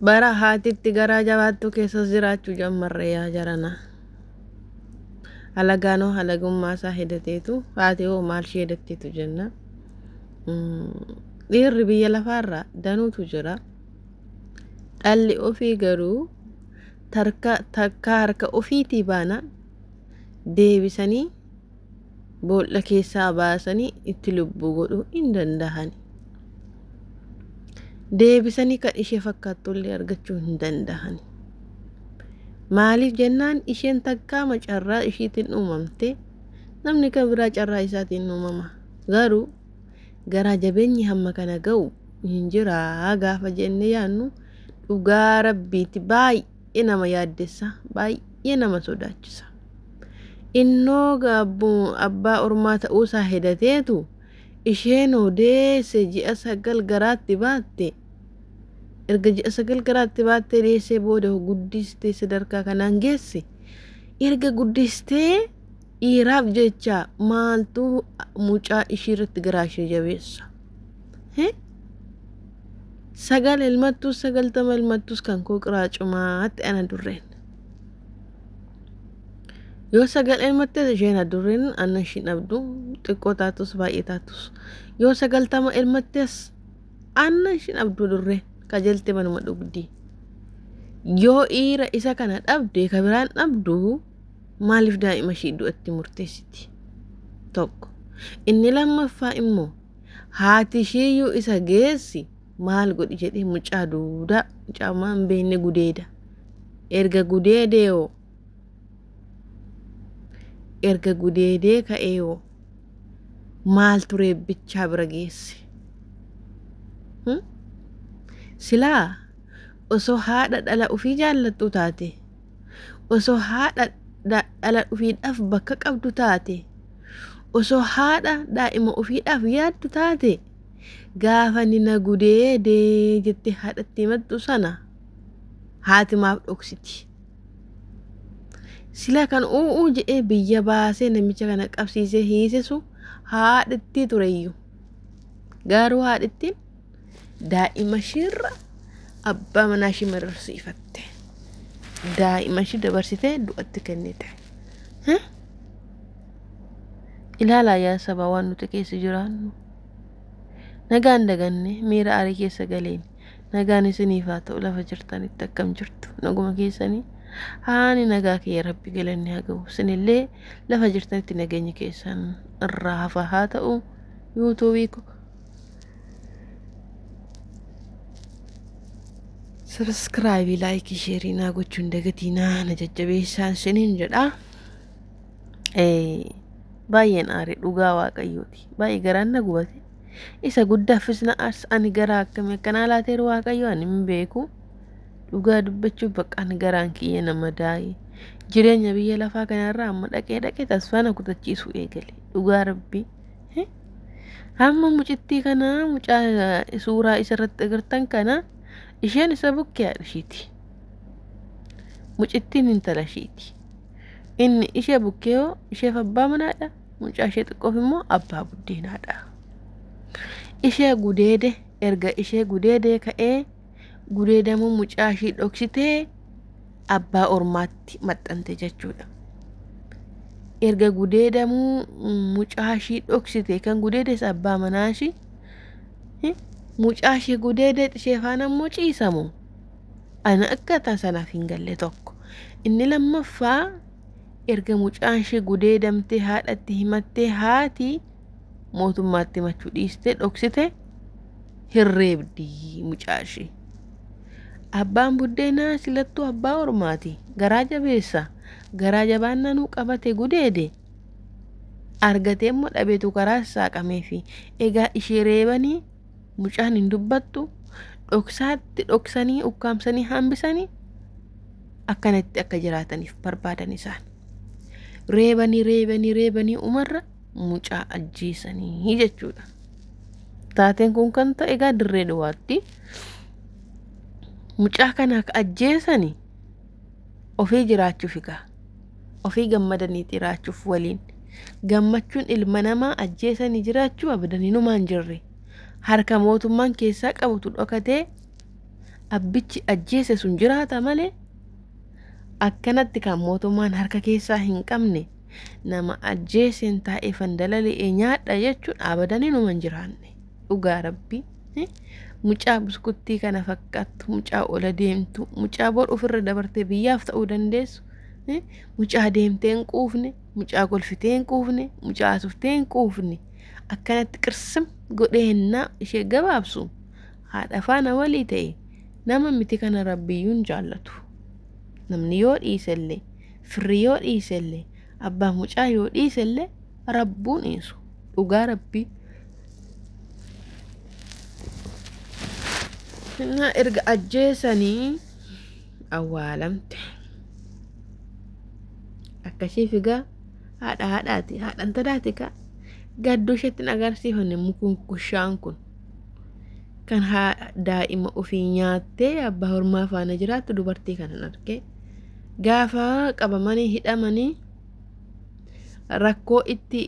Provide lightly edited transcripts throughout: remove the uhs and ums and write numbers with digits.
Bara haatitti garaa jabaattuu keessas jiraachuu jammarre yaa jarana. Halagaanoo halagummaa isaa hedateetu haati hoo maal ishee hedatteetu jenna. Dhiirri biyya lafaarra danuutu jira. Dhalli ofii garuu tarka takkaa harka ofiitii baana deebisanii boolla keessaa baasanii itti lubbuu godhuu hin dandahani. Deebisanii kan ishee fakkaattullee argachuu hin dandahani. Maaliif jennaan isheen takkaama carraa ishiitiin uumamte namni kan biraa carraa isaatiin uumama. Garuu garaa jabeenyi hamma kana ga'u hin jiraa gaafa jennee yaannu dhugaa rabbiiti baay'ee nama yaaddessa baay'ee nama sodaachisa. Innoo abbaa ormaa ta'uusaa hedateetu isheenoo deesse ji'a 9 garaatti baatte. Erga ji'a 9 garaatti baattee deessee booda guddistee sadarkaa kanaan geesse. Erga guddistee dhiiraaf jecha maaltu mucaa ishii irratti garaa ishee jabeessa? 9 ilmattus 90 ilmattus kan koo qiraacumaatti ana durreen. Yoo 9 elmattes isheen adurreen anna ishiin dhabdu xiqqoo taatus baay'ee taatus. Yoo 90 elmattes anna ishiin dhabdu adurreen qajeelte manuma dhugdi. Yoo dhiira isa kana dhabde ka biraan dhabdu maaliif daa'ima ishii du'atti murteessiti? Tokko. Inni lammaffaa immoo haati ishiiyyuu isa geessi maal godhi jedhee mucaa duudaa mucaa maan beekne gudeeda. Erga gudeedee hoo? Erga gudeedee ka'ee hoo? Maaltu reebbichaa bira geesse? Silaa osoo haadha dhala ofii jaallattu taate, osoo haadha dhala ofiidhaaf bakka qabdu taate, osoo haadha daa'ima ofiidhaaf yaaddu taate, gaafa inni na gudeedee jettee haadhatti himattu sana haati maaf dhoksiti? Sila kan u'uu jedhee biyya baasee namicha kana qabsiisee hiisisu haadhittii tureyyuu. Garuu haadhittiin daa'ima ishiirra abbaa manaa ishii mararsiifatte. Daa'ima ishii dabarsitee du'atti kennite. Ilaalaa yaa sabaa waan nuti keessa jiraannu. Nagaan daganne miira aarii keessa galeen nagaan isiniif haa ta'u lafa jirtanitti akkam jirtu naguma keessanii haani nagaa kiyya rabbi galanni haa ga'u isinillee lafa jirtanitti nageenyi keessan irraa hafa haa ta'u yuutuubii ko sabiskiraayibii laayikii sheerii naa gochuun dagatiinaa na jajjabeessaa isiniin jedha. Baay'een aare dhugaa waaqayyooti. Baay'ee garaan na gubate. Isa guddaafis na aarsa. Ani garaa akkamii akkanaa laateeru waaqayyo ani hin beeku. Dhugaa dubbachuuf bakka ani garaan kiyya nama daa'e. Jireenya biyya lafaa kanarraa amma dhaqee dhaqee tasfaa na kutachiisuu eegale. Dhugaa rabbii. Hamma mucittii kana mucaa suuraa isarratti agartan kana isheen isa bukkee haadha ishiiti. Mucittiin intala ishiiti. Inni ishee bukkee hoo isheef abbaa manaadha. Mucaa ishee xiqqoof immoo abbaa buddeenaadha. Ishee gudeede erga ishee gudeedee ka'ee gudeedamuu mucaa ishii dhoksitee abbaa ormaatti maxxante jechuudha. Erga gudeedamuu mucaa ishii dhoksite kan gudeedes abbaa manaa ishii mucaa ishee gudeedee ishee faana immoo ciisamu. Ana akka tasaa naaf hin galle tokko. Inni lammaffaa erga mucaan ishee gudeedamtee haadhatti himattee haati mootummaatti himachuu dhiistee dhoksite hin reebdi mucaa ishee. Abbaan buddeenaa silattuu abbaa ormaati. Garaa jabeessa. Garaa jabaannanuu qabate gudeede. Argatee immoo dhabeetu karaa saaqameefi. Egaa ishee reebanii mucaan hin dubbattu dhoksaatti dhoksanii ukkaamsanii hambisanii akkanatti akka jiraataniif barbaadan isaan. Reebanii reebanii reebanii umarra mucaa ajjeesanii jechuudha. Taateen kun kan ta'e egaa dirree dhuwaatti. Mucaa kana akka ajjeesanii ofii jiraachuuf egaa ofii gammadanii jiraachuuf waliin gammachuun ilma namaa ajjeesanii jiraachuu abadan hinumaan jirre harka mootummaan keessaa qabutu dhokatee. Abbichi ajjeese sun jiraata malee akkanatti kan mootummaan harka keessaa hin qabne nama ajjeeseen taa'ee fandalali'ee nyaadha jechuun abadan inuma hin jiraanne. Dhugaa Rabbii. Mucaa buskuttii kana fakkaattu, mucaa ola deemtu, mucaa bor ofirra dabartee biyyaaf ta'uu dandeessu, mucaa deemtee hin quufne, mucaa kolfitee hin quufne, mucaa asuftee hin quufne akkanatti qirsim godhee hennaa ishee gabaabsu haadha faana walii ta'e nama miti kana Rabbiyyuu hin jaallatu. Namni yoo dhiisellee, firri yoo dhiisellee, abbaa mucaa yoo dhiisellee Rabbuun dhiisu. Dhugaa Rabbii. Innaa erga ajjeesanii awwaalamte. Akkasii figaa haadha haadhaati haadha intalaati kaa gadduu isheetti hin agarsiifanne mukuun kushaan kun kan daa'ima ofii nyaattee abbaa hormaa faana jiraattu dubartii kanan argee gaafa qabamanii hidhamanii rakkoo itti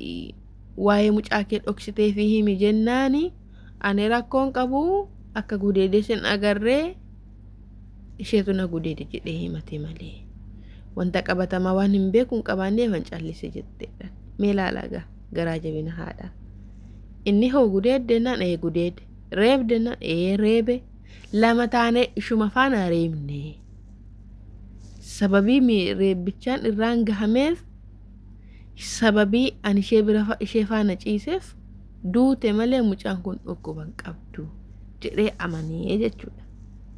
waa'ee mucaa kee dhoksitee fi himi jennaani ani rakkoon qabu akka gudeedee sin agarree isheetu na gudeede jedhee himate malee wanta qabatamaa waan hin beeku hin qabaanneef an callise jetteedha. Mee ilaalaa gaa garaa jabina haadhaa. Inni hoo gudeeddennaan ee gudeede reebdennaan ee reebe lama taanee ishuma faana reebne. Sababii reebbichaan irraan gahameef sababii ani ishee bira ishee faana ciiseef duute malee mucaan kun dhukkuba hin qabdu jedhee amanee jechuudha.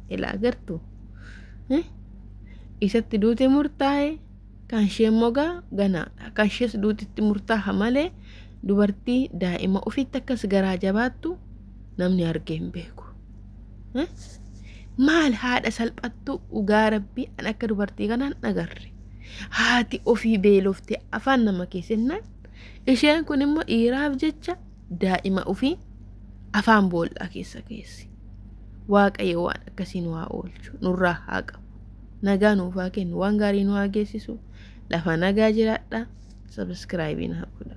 Ilaa agartu isatti duute murtaa'e kan ishee immoo gaa ganaadha. Kan ishees duutitti murtaa'a malee dubartii daa'ima ofiitti akkas garaa jabaattu namni argee hin beeku. Maal haadha salphattu dhugaa Rabbii an akka dubartii kanaan agarre. Haati ofii beeloftee afaan nama keessennaan isheen kun immoo dhiiraaf jecha daa'ima ofii afaan boollaa keessa keessi. Waaqayyo waan akkasii nu haa oolchu nurraa haa qabu. Nagaa nuuf haa kennu waan gaarii nu haa geessisu lafa nagaa jiraadha. Sabiskiraayibii naa godha.